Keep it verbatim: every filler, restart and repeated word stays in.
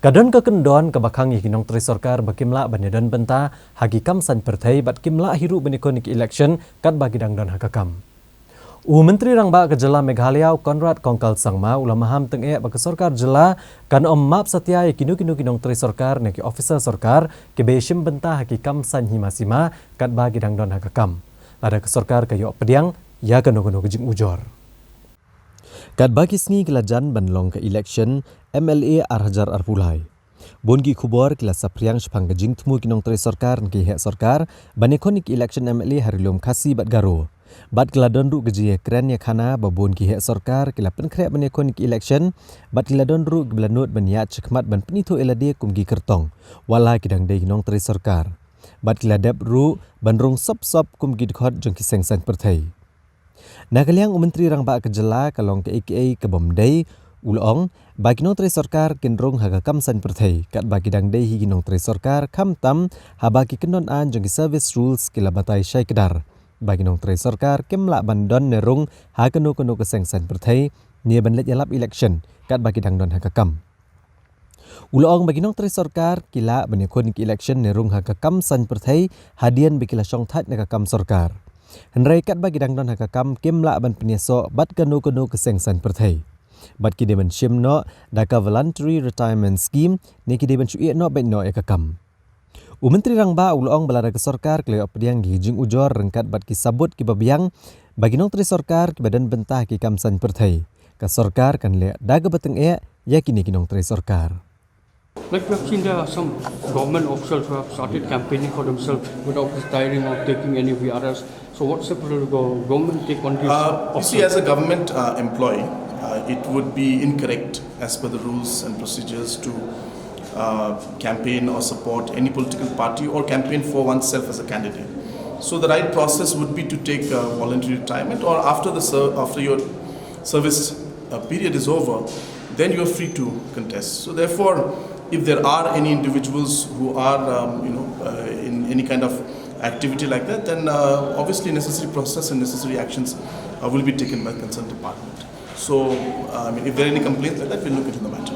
Ka don ka kyndon kaba khang ïa ki nongtrei sorkar ba kim lah ban ïadon bynta ha ki kam saiñ pyrthei bad kim lah hi ruh ban ïakhun ïa ki election katba ki dang don ha ka kam. U Myntri Rangbah ka Jylla Meghalaya, u Conrad Kongkal Sangma, u la maham tyngeh ba ka sorkar jylla kan ym map satia ïa kino kino ki nongtrei sorkar ne ki officer sorkar kiba ïashim bynta ha ki kam saiñ hima sima katba ki dang don ha ka kam, lada ka sorkar ka ïoh pdiang ïa kano kano ka jingujor. Katba ki sngi ki la jan ban long ka election M L A ar hajar arphew lai, bun ki khubor ki la saphriang shaphang ka jingthmu ki nongtrei sorkar ne ki heh sorkar ban ïakhun ïa ki election M L A ha Ri Lum Khasi bad Garo. Bad ki la don ruh ka jingïakren ïakhana ba bun ki heh sorkar ki la pynkhreh ban ïakhun ïa ki election, bad ki la don ruh kiba la nud ban ïaid shakhmat ban pynithuh ïa lade kum ki kyrtong, wat la ki dang dei ki nongtrei sorkar. Bad ki la dep ruh ban rung sop sop kum ki dkhot jong ki seng saiñ pyrthei. Na ka liang u Myntri Rangbah ka Jylla, ka long kaei kaei ka bym dei, u la ong ba ki nongtrei sorkar kin rung ha ka kam saiñ pyrthei katba ki dang dei hi ki nongtrei sorkar, khamtam haba ki kyndon aiñ jong ki service rules ki la batai shai kdar ba ki nongtrei sorkar kim lah ban don ne rung ha kano kano ka seng saiñ pyrthei ne ban leit ïalap election katba ki dang don ha ka kam. U la ong ba ki nongtrei sorkar ki lah ban ïakhun ïa ki election ne rung ha ka kam saiñ pyrthei hadien ba ki la shongthait na ka kam sorkar. Hynrei katba ki dang don ha ka kam kim lah ban pynïasoh bad kano kano ka seng saiñ pyrthei. Bad ki dei ban shim noh da ka Voluntary Retirement Scheme ne ki dei ban shu ïeh noh beit noh ïa ka kam. U Myntri Rangbah u la ong ba lada ka sorkar ka la ïoh pdiang ïa ki jingujor ryngkat bad ki sabut kiba biang ba ki nongtrei sorkar kiba don bynta ha ki kam saiñ pyrthei, ka sorkar kan leh da kaba tyngeh ïa kine ki nongtrei sorkar. Like we have seen, there are some government officials who have started campaigning for themselves without retiring or taking any V R S. So what steps will the go- government take on this? Uh, you see, officer? As a government uh, employee, uh, it would be incorrect as per the rules and procedures to uh, campaign or support any political party or campaign for oneself as a candidate. So the right process would be to take uh, voluntary retirement, or after the ser- after your service uh, period is over, then you are free to contest. So therefore, if there are any individuals who are um, you know uh, in any kind of activity like that, then uh, obviously necessary process and necessary actions uh, will be taken by the concerned department. So, uh, I mean, if there are any complaints like that, we'll look into the matter.